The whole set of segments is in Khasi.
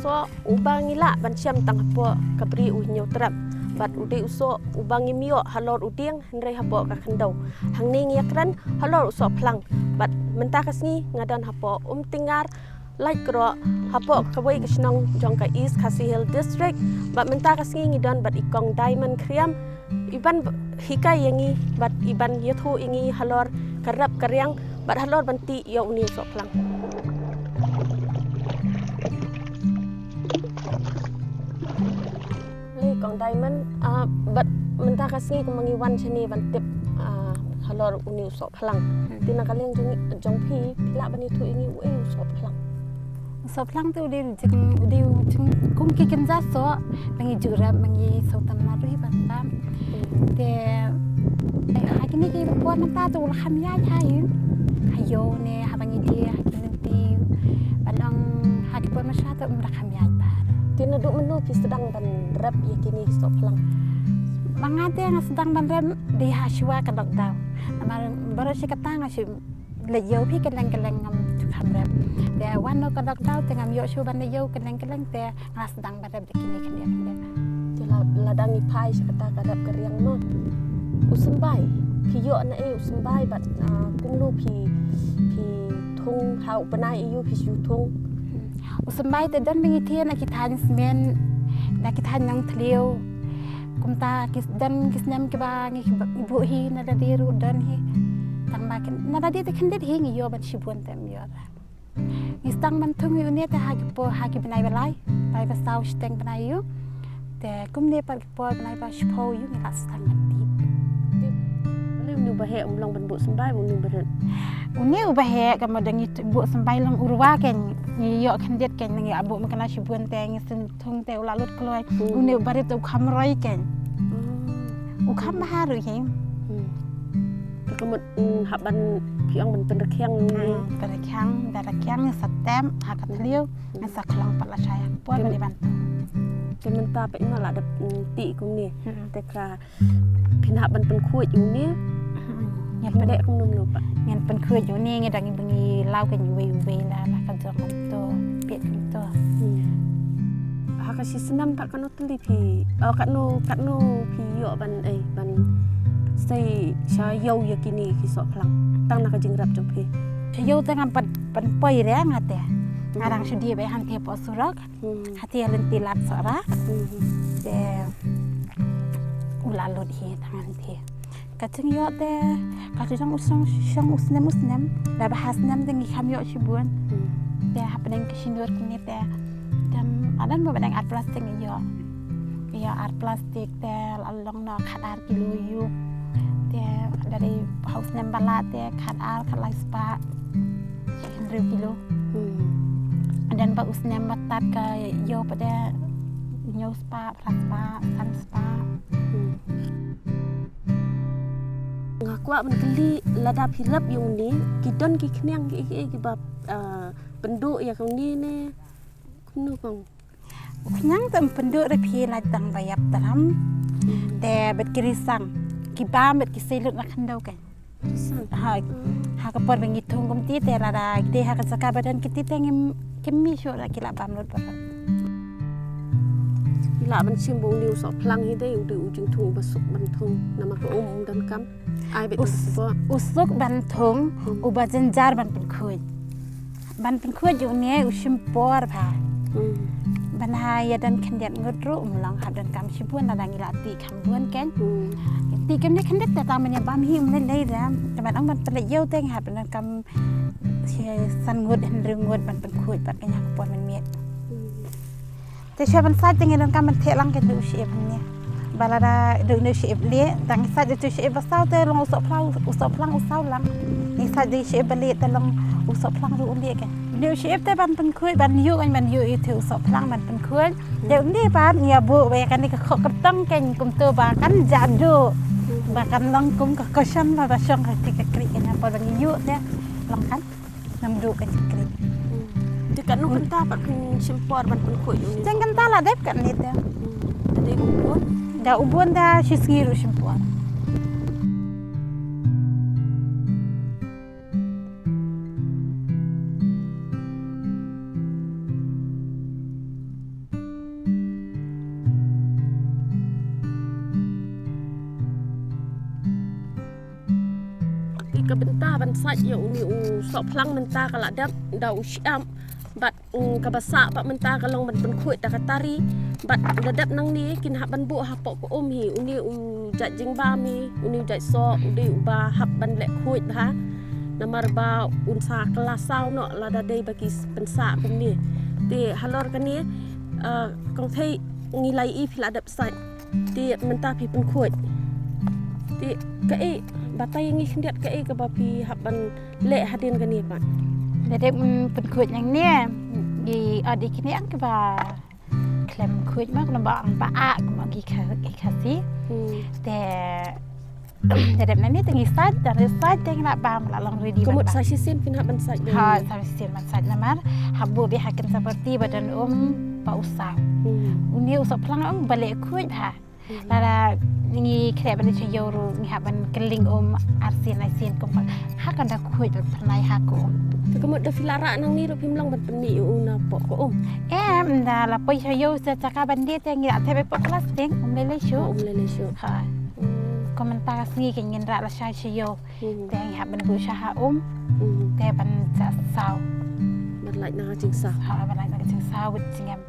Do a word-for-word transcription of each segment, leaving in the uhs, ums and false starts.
Soh uba ngi lah ban shem tang hapoh ka bri u Hynñiewtrep bad u dei u soh uba ngim ïoh halor u dieng hynrei hapoh ka khyndew. Hangne ngi ïakren halor u soh phlang bad mynta ka sngi nga don hapoh Umtyngngar, Laitkroh, hapoh kawei ka shnong jong ka East Khasi Hills District. Bad mynta ka sngi ngi don bad i Kong Diamond Khriam, iban hikai ïa ngi bad iban ïathuh ïa ngi halor ka rep ka riang bad halor ban tih ïa une u soh phlang. Lei Kong Diamond, ah, bad mynta ka sngi kumba ngi wan shane ban tip, ah, halor une u soh phlang. Hmm. Te na ka liang jong, jong phi, phi lah ban ïathuh ïa ngi uei u soh phlang? U soh phlang te u dei u jing, u dei u jing kum ki kynja soh ba ngi ju rep, ba ngi shu tan na ruh ban rep. Hmm. Te ha kine ki por mynta te u la kham ïaid ha ïing, ha ïew ne haba ngi die ha ki lynti, ban ong ha ki por mynta te um da kham ïaid bha. Te naduh mynno phi sdang ban rep ïa kine ki soh phlang? Ma nga te nga sdang ban rep dei ha shuwa ka lockdown. Namar baroh shi katta nga shu leit ïew phi kylleng kylleng, ngam ju kham rep. Te wan noh ka lockdown te ngam ïoh shuh ban leit ïew kylleng kylleng te nga sdang ban rep da kine khyndiat khyndiat. Te la, lada ngi phai sha kata ka rep ka riang mo, u symbai, phi ïoh na ei u symbai bad, ah, kumno phi, phi thung, ha u bnai aïu phi shu thung? U symbai te don ba ngi thied na ki thaiñ smen, na ki thaiñ nongthliew. Kumta ki don ki snem kiba ngi buh hi, na lade ruh don hi. Tang ba ki, na lade te khyndiat hi ngi ïoh ban shibun te ym ïoh. Ngi sdang ban thung ïa une te ha ki por, ha ki bnai ba lai, bnai ba saw shiteng bnai ïa u. Te kumne pat ki por bnai ba shiphew ïa u ngi la sdang ban tih. Balei une u ba heh um long ban buh symbai, une u ba rit? Une u ba heh, ka mut da ngi buh symbai long u rwa kein, ngi ïoh khyndiat kein, ngi ïa buh mynta shibun te ngi sdang thung te u la lut kloi. Hmm. Une u ba rit u kham roi kein. Hmm. U kham bha ruh kein. Hmm. Te ka mut, mm, hap ban phi ong ban pynrkhiang ne? Hmm, pynrkhiang, da rkhiang ngi sa tem ha ka thliew, ngi sa khlong pat lashai ha ka por ban ïa ban. Te mynta pat ïa ma la dep, mm, tih kumne. Hmm. Te ka phin hap ban pynkhuid ïa une. Hmm. Ngin pynbeh kumno kumno pat? Ngin pynkhuid ïa une, ngi dang ïa ba ngi law kein uwei uwei la, la ka jong kumto, peit kumto. Hmm. Ha ka shi snem pat katno tylli phi, oh, katno, katno phi ïoh ban, eh, ban sei sha ïew ïa kine ki soh phlang tang na ka jingrep jong phi? Sha ïew te ngam pat, pat poi re nga te. Nga dang shu dih beit hangte hapoh surok. Hmm. Hangte ha lynti lad Sohra. Hmm. Te u la lut hi tang hangte. Ka jingïoh te ka ju jong u snem, snem u snem, da ba ha snem te ngi kham ïoh shibun. Hmm. Te hapdeng ka shnong kine te dang, adan ba dang ar plastik ngi ïoh. Ïoh ar plastik te la long noh khat ar kilo ïu. Te da dei ha u snem ba la te khat ar, khat lai spah, hynriew kilo. Hmm. Adan ba u snem ba tad ka ïoh pat de hynñiew spah, phra spah, san spah. Hmm. Nga kwah ban kylli, lada phi rep ïa une, ki don ki khñiang kiei kiei kiba, ah, pynduh ïa ka une ne kumno kong? U khñiang te ym pynduh re phi, lait tang ba ïap tram. Hmm. Te bad ki risang, ki bam bad ki sei lut na khyndew kein. Risang? Ha, hmm, ha ka por ba ngi thung kumti te lada ki dei ha ka jaka ba don kiti te ngim, kim mih shuh re, ki la bam lut bha. Ngi lah ban shim ba une u soh phlang hi dei, u dei u jingthung uba suk ban thung, namar ka um um donkam. Ai beit u suk ban thung, hmm, uba jynjar ban pynkhuid. Ban pynkhuid ïa une u shim por bha. Hmm. Ban ha ïa don khyndiat ngut ruh um long hap donkam shibun, lada ngi la tih kham bun kein. Hmm. Tih kumne khyndiat te tang ban ïa bam hi um lei lei re. Te ban ong ban pynleit ïew te ngi hap donkam shi san ngut, hynriew ngut ban pynkhuid pat kein ha ka por mynmiet. Hmm. Te shuwa ban sait te ngi donkam ban theh lang kein da u shyiap hangne. Ba lada da une u shyiap lieh, tang ngi sait da u shyiap ba saw te long u soh phlang, u soh phlang u saw lang. Ngi sait da u shyiap ba lieh te long u soh phlang ruh u lieh kein. Une u shyiap te ban pynkhuid, ban ïuh kein, ban ïuh ïa u soh phlang ban pynkhuid. Te une pat ngi ïa buh ba ïa kane ka khoh kyrtong kein kumto ba kan jah duh. Ba kan long kum ka cushion ba, ba shong ha kti ka kri kein, ha por ba ngi ïuh te long kan. Ngam duh ka jingkren. Hmm. Te katno kynta pat phin shim por ban pynkhuid une? Jing kynta la dep katne te. Hmm. Te dei u bun? Da u bun da shi sngi ruh shim por. Ban sait ïa une u sohphlang mynta ka la dep da u shyiap. Bad, mm, kaba sah pat mynta ka long ban pynkhuid da ka tari. Bad da dep nangne kin hap ban buh hapoh ka um hi une u jait jingbam hi, une u jait soh u dei uba hap ban leh khuid bha. Namar ba un sa kylla saw noh lada dei ba ki pynsah kumne. Te halor kane, ah, kong thei ngi la ïohi phi la dep sait. Te mynta phi pynkhuid. Te kaei, batai ngi khyndiat kaei kaba phi hap ban leh hadien kane pat. Da dep, mm, pynkhuid nangne, ngi ot ïa kine ang kaba khlem khuid ma, khlem ba ang ba ah, kumba ki Kha-, ki Khasi. Hmm. Te da dep nangne te ngi sait, da dep sait te ngi la bam, la long ready. Ka mut ban bam. Sa shisien phin hap ban sait. Ha, sa shisien ban sait namar hap buh beit ha kin sa parti ba don um ba u saw. Hmm. Une u sohphlang ong ba leh khuid bha. Hmm. Lada ngi khreh ban leit sha ïew ruh ngi hap ban kylling um arsien laisien kumba. Ha kan da khuid ban phyrnai ha ka um. Te ka mut da phi la rah nangne ruh phim long ban pynmih ïa u napoh ka um. Em, da la poi sha ïew sa jaka ban die te ngi la thep hapoh plastik, um lei lei shuh. Oh, um lei lei shuh. Ha. Hmm. Kum mynta ka sngi ngin rah lashai sha ïew. Hmm. Te ngi hap ban buh sha ha um. Hmm. Te ban sa saw. Ban lait na ka jingsaw. Ha, ban lait na ka jingsaw bad jingem.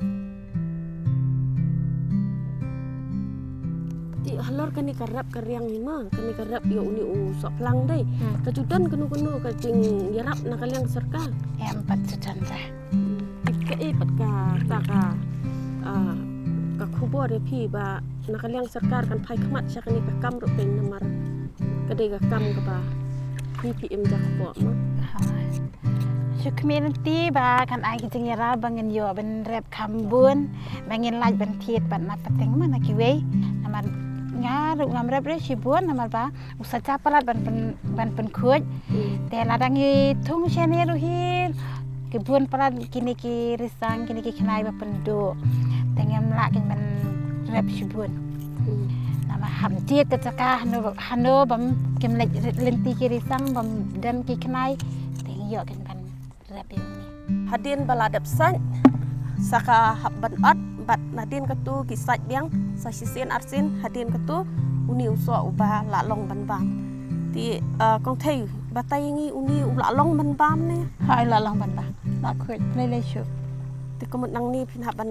Te halor kane ka rep ka riang hi ma, kane ka rep ïa une u sohphlang dei. Hmm. Ka ju don kano kano ka jingïarap na ka liang sorkar? Em pat ju don re. Hmm. Te kaei pat ka, ka, ka, ah, ka khubor ïa phi ba na ka liang sorkar kan phai khmat sha kane ka kam ruh pyn namar ka dei ka kam kaba phi phi im ja kpoh ma. Ha. Shu khmih lynti ba kan ai ki jingïarap ba ngin ïoh ban rep kham bun, ba ngin lait ban thied bad na pateng ma na kiwei. Namar nga ruh ngam rep re shibun namar ba u sa ja palat ban pyn, ban pynkhuid. Hmm. Te lada ngi thung shane ruh hi ki bun palat kine ki rysang, kine ki khnai ba pynduh. Te ngim lah kein ban rep shibun. Hmm. Namar hap jied ka jaka hano, hano bym kim leit lynti ki rysang, bym don ki khnai. Te ngi ïoh kein ban rep ïa une. Hadien ba la dep sait sa ka hap ban ot bad hadien katu ki sait biang sa shisien arsien hadien katu une u soh uba la long ban bam. Te, eh, kong thei batai ngi une u la long ban bam ne? Ha, la long ban bam. La khuid lei lei shuh. Te ka mut nangne phin hap ban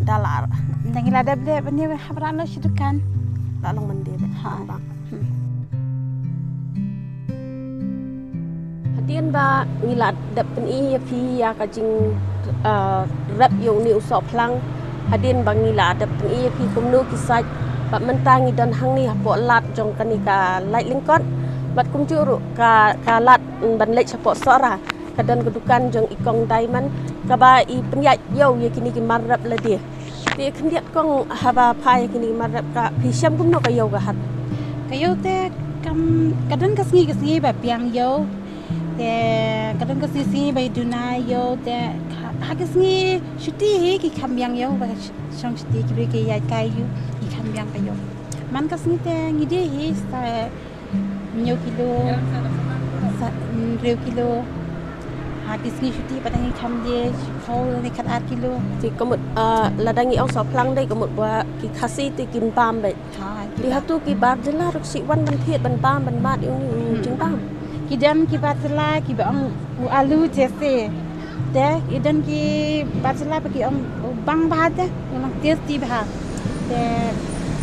da la. Nang la dep dep ne hap rah noh sha dukan. La long ban dep. Ha. Ban bam. Hmm. Hadien ba ngi la dep pyni ïa phi ïa ka jing, eh, rep ïa une u sohphlang. Hadien ba ngi la dep pyni ïa phi kumno ki sait. Bad mynta ngi don hangne hapoh lad jong kane ka lait lyngkot. Bad kumjuh ruh ka, ka lad, mm, ban leit shapoh Sohra. Ka don ka dukan jong i kong Diamond kaba i pynïaid ïew ïa kine ki mar rep lade. Te khyndiat kong haba phai ïa kine ki mar rep ka phi shem kumno ka ïew ka hat? Ka ïew te kam, ka don ka sngi ka sngi ba biang ïew. Te ka don ka sngi sngi ba i duna ïew te ha, ha ka sngi shuti hi ki kham biang ïew ba shong shuti ki briew ki ïaid kai ïew ki kham biang ka ïew. Man ka sngi te ngi die hi sa hynñiew kilo, sa, hynriew kilo. Ha ki sngi shuti pat ngi kham die, shiphew ne khatar kilo. Te ka mut, ah, lada ngi ong sohphlang dei ka mut ba ki Khasi te kin bam beit. Ha, ki bam. Te hato ki bar jylla ruh ki wan ban thied ban bam ban mad ïa une u jingbam? Ki don ki bar jylla kiba ong u alu jesse. Te i don ki bar jylla ba ki ong u bang bha te, u nang tasty bha. Te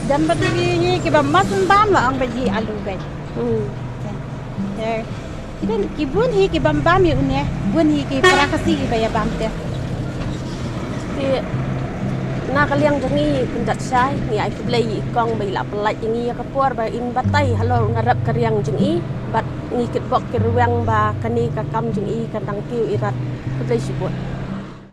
don bad ki hi kiba mad ban bam la ong bad hi alu bad. Hmm. Te, te ki don ki bun hi kiba bam ïa une, bun hi ki para Khasi kiba ïa bam te. Te na ka liang jong ngi pynjot shai ngi ai khublei ïa i kong ba i la pynlait ïa ngi ïa ka por ba in batai halor nga rep ka riang jong i bad ngi kitbok kirweng ba kane ka kam jong i kan dang kiew irat. Khublei shibun.